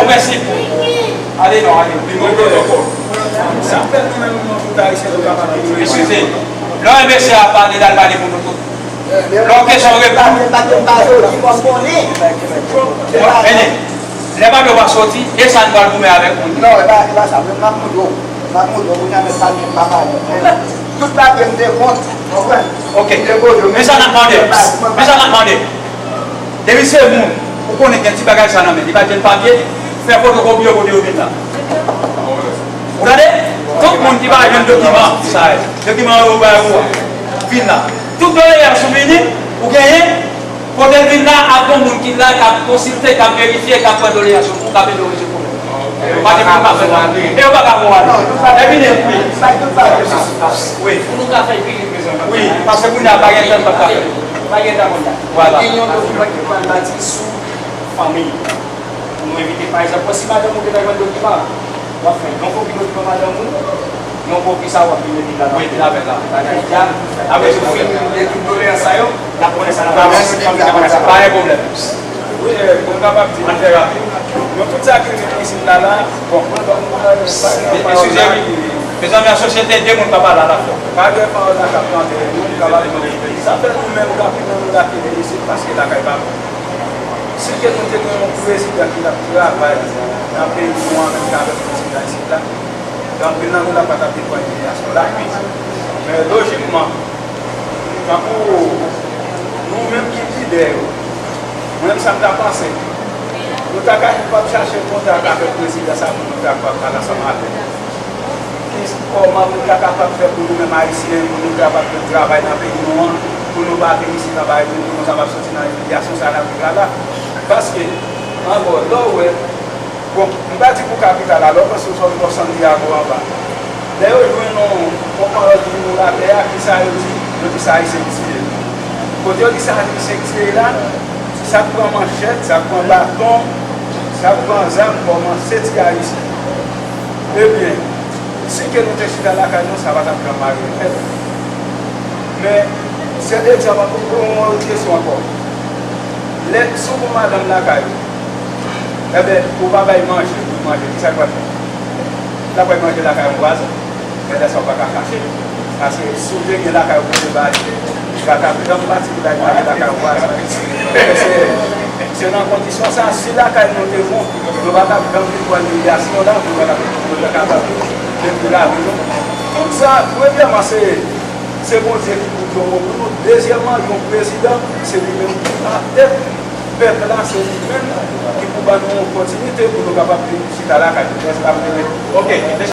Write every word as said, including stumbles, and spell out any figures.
Prensip. Ale non, ale. Li mwen protokòl. Sa fè nou menm, nou tout Ayisyen, nou kapab vin. Eskize. Lè yon mesye ap pale, l al pale pou nou tout. Lè yon kesyon reponn. Lè pa yo pa soti, e sa n pral goumen avèk moun. Non, e pa, e pa sa. Mwen, m ap montre w. M ap montre w, kounye a, mèt pale, m pa pale. Tout papye m te kont, konprann? Ok. Men sa n ap mande. Men sa n ap mande. Depi se moun, ou konnen gen ti bagay sa nan men, li pa jwenn papye, fè fotokopi yo kote yo vin la. Ou tande? Tout moun ki pa jwenn dokiman sa yo, dokiman yo bay ou a, vin la. Tout doleyans ou vini, ou genyen, kote l vin la, ap gon moun ki la, k ap konsilte, k ap verifye, k ap pran doleyans ou, pou w ka ede w rezoud pwoblèm. Pa gen moun k ap fè sa. E yo pa ka fè w ale. Epi li, wi. Wi. Pou nou ka fè pi vit, mezanmi. Wi, paske kounye a pa gen tan, pa ka fè. Pa gen tan kounye a. Vwala. Gen yon dokiman ki pral bati sou fanmi. Pou nou evite, pa egzanp, si madanm ou gentan jwenn dokiman, w ap fè yon kopi dokiman madanm ou, yon kopi sa w ap vin mete la. Wi, vin avè l la. Bagay dja. Apre, si w fin gen tout doleyans sa yo, n ap konnen sa n ap fè. Pa gen pwoblèm. Wi, eh, pou m kapab di, ann fè rapid. Nou tout sa ki vin isit la, la, bon, mwen, bon, mwen, pa gen yon pawòl la ki. Mezanmi, an sosyete, de moun pa pale a la fwa. Pa gen pawòl la k ap tande, nou kapab tande. Sa fè nou menm, anpil nan nou la ki vin isit, paske lakay pa bon. Si ke nou te gen yon prezidan ki t ap travay nan peyi nou an menm jan avèk prezidan isit la, anpil nan nou la pa t ap gen pwoblèm imilyasyon la. Men lojikman, tankou nou menm ki lidè yo, mwen menm sa m ta panse, nou ta kapab chache kontak avèk prezidan sa pou nou ta kapab pale ansanm avè l. Ki, kòman pou nou ta kapab fè pou nou menm Ayisyen, pou nou kapab jwenn travay nan peyi nou an, pou nou pa vin isit anba, pou nou kapab soti nan imilyasyon sa n ap viv la la. Paske, ankò, lè w wè, bon, m pa di pou kapital la, lè w panse w sot bò Santiago anba. Lè yo jwenn yon, yon pawòl ki vin nan latè a, kisa yo di? Yo di se Ayisyen ki tiye l. Kote yo di se Ayisyen ki tiye l la, sa k pran manchèt, sa k pran baton, sa k pran zam, kòman se ti Ayisyen. Ebyen, si ke nou te chita lakay nou, sa pa t ap janm rive fèt. Men, se egzanp, pou, pou yon kesyon ankò. Lè, si w gon madanm lakay ou, enben, ou pa bay manje, pou manje, kisa l pral fè? L ap bay manje lakay yon vwazen. Men lè sa a ou pa ka kache. Paske si w te gen lakay ou kote baz, li pa t ap janm pati pou l al manje lakay yon vwazen. Se, se nan kondisyon sa, si lakay nou te bon, nou pa t ap janm vin pran imilyasyon la, nou pa t ap, nou ta kapab detwi lavi nou. Tout sa, premyèman, se, se Bondye ki pou di yon mo pou nou. Dezyèmman, yon prezidan, se li menm ki atèt pèp la, se li menm ki pou ban nou yon kontinite pou nou kapab vin chita lakay nou. Rès la, m te rete. Ok.